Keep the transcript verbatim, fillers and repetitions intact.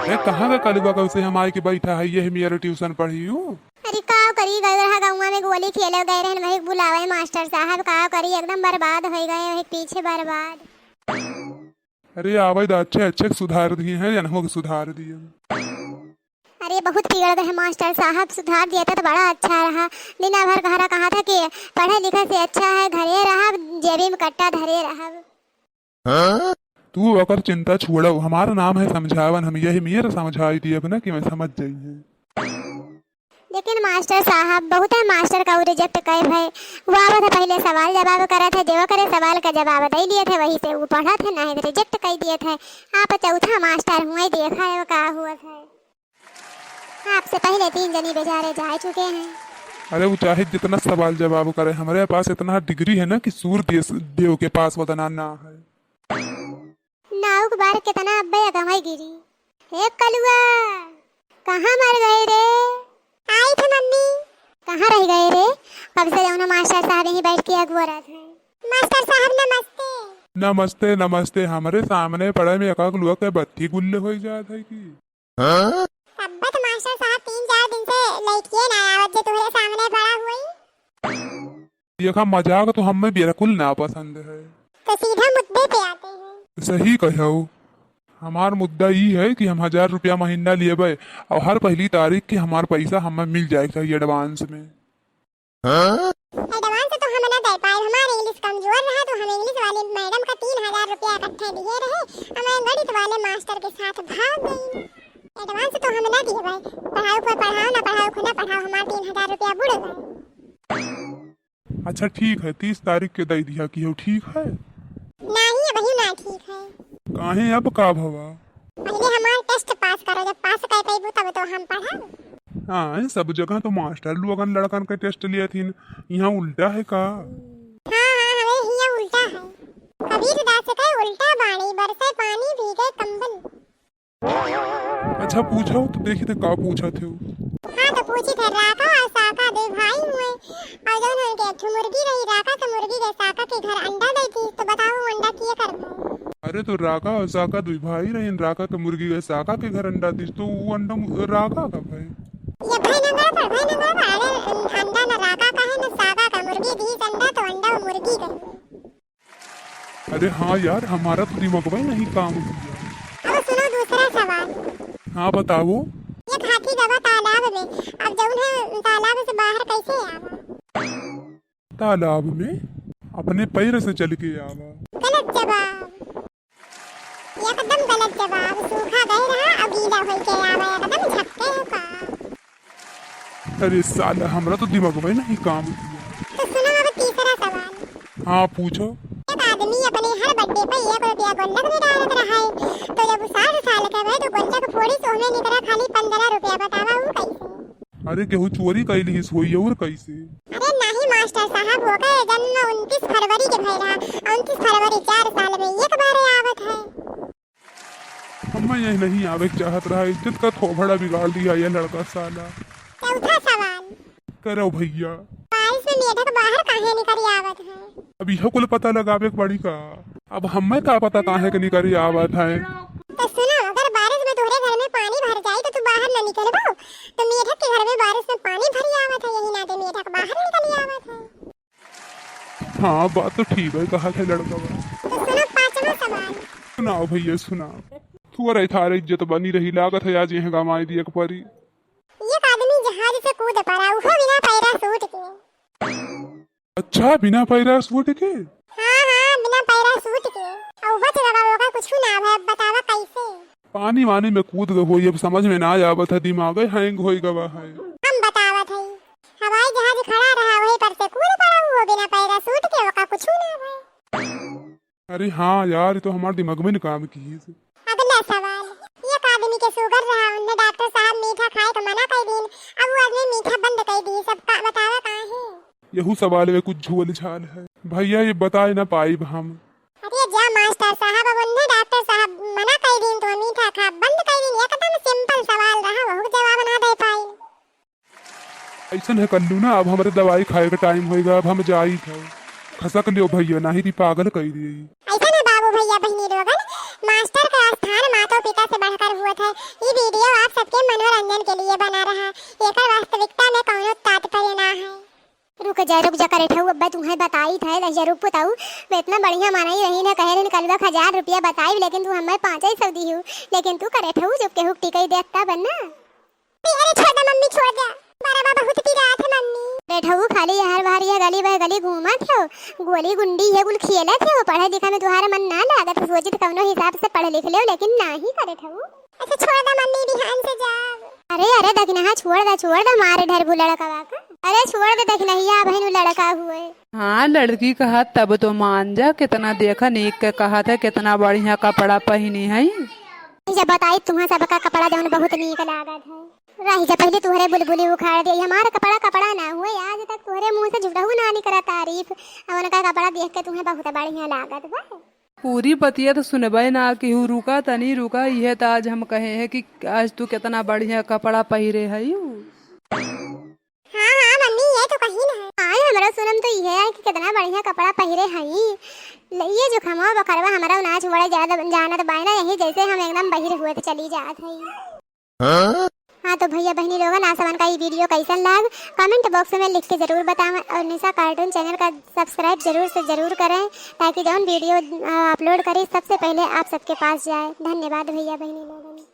ए, कहाँ का कलुआ कब से हम आए के बैठा है, यही मेरा ट्यूशन पढ़ी हूँ। अरे का करी, गए रहा गौवा में गोली खेले गए रहन, वही बुलावे मास्टर साहब, का करी, एकदम बर्बाद हो गए, वही पीछे बर्बाद। अरे आवे दा, अच्छे अच्छे के सुधार दिए हैं, एनहू के सुधार दिए। अरे बहुत बिगड़ गए मास्टर साहब, सुधार दिए तो बड़ा अच्छा रहा। दिन भर कहरा कहा था कि पढ़े लिखे से अच्छा है घरे रहब, जेबी में कट्टा धरे रहब। तू ओकर चिंता छोड़ो, हमार नाम है समझावन, हम यही मेर समझाई दिए अपना कि मैं समझ जाइए। लेकिन मास्टर साहब, बहुत है मास्टर का रिजेक्ट करे भय। वो आवत है पहले सवाल जवाब करत है, देवा करे सवाल का जवाब दे दिए थे, वही से वो पढ़त है, नहीं रिजेक्ट कर दिए थे। आप चौथा मास्टर हुए, देखा है वो का हुआ है। आपसे पहले तीन जनी बेचारे जा चुके हैं। अरे वो चाहे जितना सवाल जवाब करे, हमारे पास इतना डिग्री है ना कि सूर्य देव, देव के पास उतना ना है। नाउक बार कितना अब्बे अगमई गिरी। हे कलुआ, कहाँ मर गए रे? आई थे मम्मी। कहाँ रह गए रे? कब से जौन मास्टर साहब यहीं बैठ के अगुआ रहत हैं। मास्टर साहब नमस्ते। नमस्ते, नमस्ते। हमरे सामने पड़े में एकाक लुआ के बत्ती गुल्ले होई जात है कि? हाँ? तब्बे तो मास्टर साहब तीन चार दिन से लइकिए ना आवत जे तोहरे सामने पड़ा हुई। देखा, मजाक तो हमें बिल्कुल ना पसंद है। तो सीधा मुद्दे पे आते हैं। सही कहो, हमार मुद्दा ई है कि हम हजार रुपया महीना लेबे और हर पहली तारीख के हमार पैसा हमें मिल जाए चाहिए एडवांस में। एडवांस तो हम ना दे पाए, हमार इंग्लिश कमजोर रहा तो हम इंग्लिश वाली मैडम का तीन हजार रुपया इकट्ठे दिए रहे, हम गणित वाले मास्टर के साथ भाग गई। एडवांस तो हम ना दिए भाई, पढ़ाओ पर पढ़ाओ, ना पढ़ाओ को ना पढ़ाओ, हमार तीन हजार रुपया बुड़ गए। अच्छा ठीक है, तीस तारीख के दे दिया कि हो, ठीक है? नहीं, अबही ना ठीक है। काहे, अब का भवा? पहले हमार टेस्ट पास करो, जब पास कर पैबू तब तो हम पढ़ब। हाँ, सब जगह तो मास्टर लोगन लड़कन के टेस्ट लिए थीन, यहाँ उल्टा है का? हाँ, हाँ, हमें हियाँ उल्टा है। कबीर दास के उल्टा बाणी, बरसे पानी भीगे कंबल। अच्छा पूछो तो देखी थे का पूछा थे। हाँ तो पूछी थे, राका और साका दो भाई हुए और जौन उनके एक ठो मुर्गी रही, राका के मुर्गी के साका के घर अंडा दे थी, तो बताओ वो अंडा किए करबो? अरे तो राका और साका दो भाई रहे, राका के मुर्गी के साका के घर अंडा दी, तो वो अंडा मु-, राका का भाई। ये भाई नंबर पर, भाई नंबर पर, अरे अंडा ना राका का है ना साका का, मुर्गी दी अंडा तो अंडा वो मुर्गी का है। अरे हाँ यार, हमारा तो दिमागवा ही नहीं काम किया। अब सुनो दूसरा सवाल। हाँ बताओ। एक हाथी गवा तालाब में, अब जौन है तालाब से बाहर कैसे आवा? तालाब में अपने पैर से चल के आवा। गलत जवाब, एकदम गलत जवाब। सूखा गए रहा और गीला होई के आवा, एकदम झक्के हो का। अरे साला, हमरा तो दिमागवा ही नहीं काम किया। तो सुनो अब तीसरा सवाल। हाँ, पूछो। एक आदमी अपने हर बर्थडे पे एक रुपया गुल्लक में डालत रहा है, तो जब वो साठ साल का भए तो गुल्लक फोड़ी तो हमें निकला खाली पन्द्रह रुपया। बतावा वो कैसे? अरे, केहू चोरी कई लिहिस होई और कैसे? अरे नहीं मास्टर साहब, ओकर जन्म उनतीस फरवरी के भए रहा, उनतीस फरवरी चार साल में एक बार आवत है। हम्मे यही नहीं आवे के चाहत रहा, इज्जत का थोबड़ा बिगाड़ दिया ये लड़का साला। चौथा सवाल। करो भैया। बारिश में मेढक बाहर काहे निकल आवत है? अब यह कुल पता लगावे के पड़ी का? अब हम्मे का पता काहे के निकल आवत है? तो सुनो, अगर बारिश में तोहरे घर में पानी भर जाई तो तू बाहर न निकलबो, तो मेढक के घर में बारिश में पानी भर आवत है, यही नाते मेढक बाहर निकल आवत है। हाँ, बात तो ठीक है, कहा थे लड़का बा। तो सुनो पांचवा सवाल। सुनाओ भैया, सुनाओ। थोड़ा थारे इज्जत बनी रही, लागत है आज यह गमाई दिए के परी। एक आदमी जहाज से कूद पड़ा, उहो बिना पैराशूट के। अच्छा, बिना पैराशूट के? हाँ, हाँ, बिना पैराशूट के। और बच गवा, ओकर कुछ ना भय, अब बतावा कैसे? पानी वानी में कूद गए होई, अब समझ में ना आवत है, दिमाग हैंग होई गवा है। हम बतावत है, हवाई जहाज खड़ा रहा, वही पर से कूद पड़ा हुआ बिना पैराशूट के, ओका कुछ ना भय। अरे हाँ यार, ये तो हमार दिमाग में ना काम की है। अगला सवाल, एक आदमी के शुगर रहा, उन्हें डॉक्टर साहब मीठा खाए के मना कर दीन, अब वो आदमी मीठा बंद कर दी, सब का बतावा काहे? यहू सवाल में कुछ झोल झाल है भैया, ये बताए ना पाइब हम। अरे जा मास्टर साहब, अब उन्हें डॉक्टर साहब मना कर दीन तो मीठा खा बंद कर दीन, एकदम सिंपल सवाल रहा, वहू जवाब ना दे पाई। ऐसन है कल्लू ना, अब हमरे दवाई खाए के टाइम होएगा, अब हम जाई था। खसक लियो भैया, नहीं ती पागल कर दिए। ऐसन है बाबू भैया बहिनी लोगन, मास्टर का स्थान मातो पिता से बढ़कर हुवत है। ई video आप सबके मनोरंजन के लिए बना रहा, एकर वास्तविकता में कौनो तात्पर्य ना है। रुक जा, रुक जा करेठऊ, अब्बे तुहैं बताइत है, रहिया रुक पुताऊ, एतना बढ़िया मनई रहिन है, कहे रहिन कलवा क हजार रुपया बताइब, लेकिन तू हम्मै पाँचै सौ दिहू, लेकिन तू करेठऊ जब केहू क टिकई देत तब ना। अरे छोड़ दे मम्मी, छोड़ दे। बरवा बहुत पिरात है मम्मी। करेठऊ खाली यहर बहर यह गली वह गली घूमत हो, गोली गुंडी ये कुल खेलत हो, पढ़े लिखे में तुहार मन ना लागत, सोचित कौनो हिसाब से पढ़ लिख लेव, लेकिन नाही करेठऊ। अच्छा छोड़ दे मम्मी, बिहान से जाब। अरे, अरे दखिनहा छोड़ दे, छोड़ दे, मारे ढरबू लड़कवा का। अरे छोड़ दे दखिनहिया, बहिन उ लड़का हुए। हाँ, लड़की कहत तब तो मान जा, केतना देखा नीक के कहत है, केतना बढ़िया कपड़ा पहिनी है। जब बताई तुम्हें सबका कपड़ा जौन बहुत नीक लागत है। रही जा, पहिले तुहरे बुलबुली उखाड़ दे। हमार कपड़ा कपड़ा ना हुए, आज तक तुहरे मुँह से झूठहू ना निकरा तारीफ। अब उनका कपड़ा देख के तुम्हें बहुत बढ़िया लागत बा। पूरी बतिया तो सुनबे ना केहू, रुका तनी रुका, इहे तो आज हम कहे हैं कि आज तू केतना बढ़िया कपड़ा पहिरे हयू। हाँ, हाँ, मम्मी, ये तो कही ना। हाँ, हमरो सुनम तो इहे है कि केतना बढ़िया कपड़ा पहिरे हई। ल-, ये जो खमवा बखरवा हमरा ना छोड़े जात, जानत बाय ना, यही जैसे हम एकदम बहिर हुए तो चली जात हई। हाँ? हाँ, तो भैया बहिनी लोगन, आप सबन का ई video कैसन लाग, comment box में लिख के जरूर बतावें और निशा cartoon channel का subscribe जरूर से जरूर करें, ताकि जौन video, अ, upload करी सबसे पहले आप सबके पास जाए। धन्यवाद भैया बहिनी लोगन।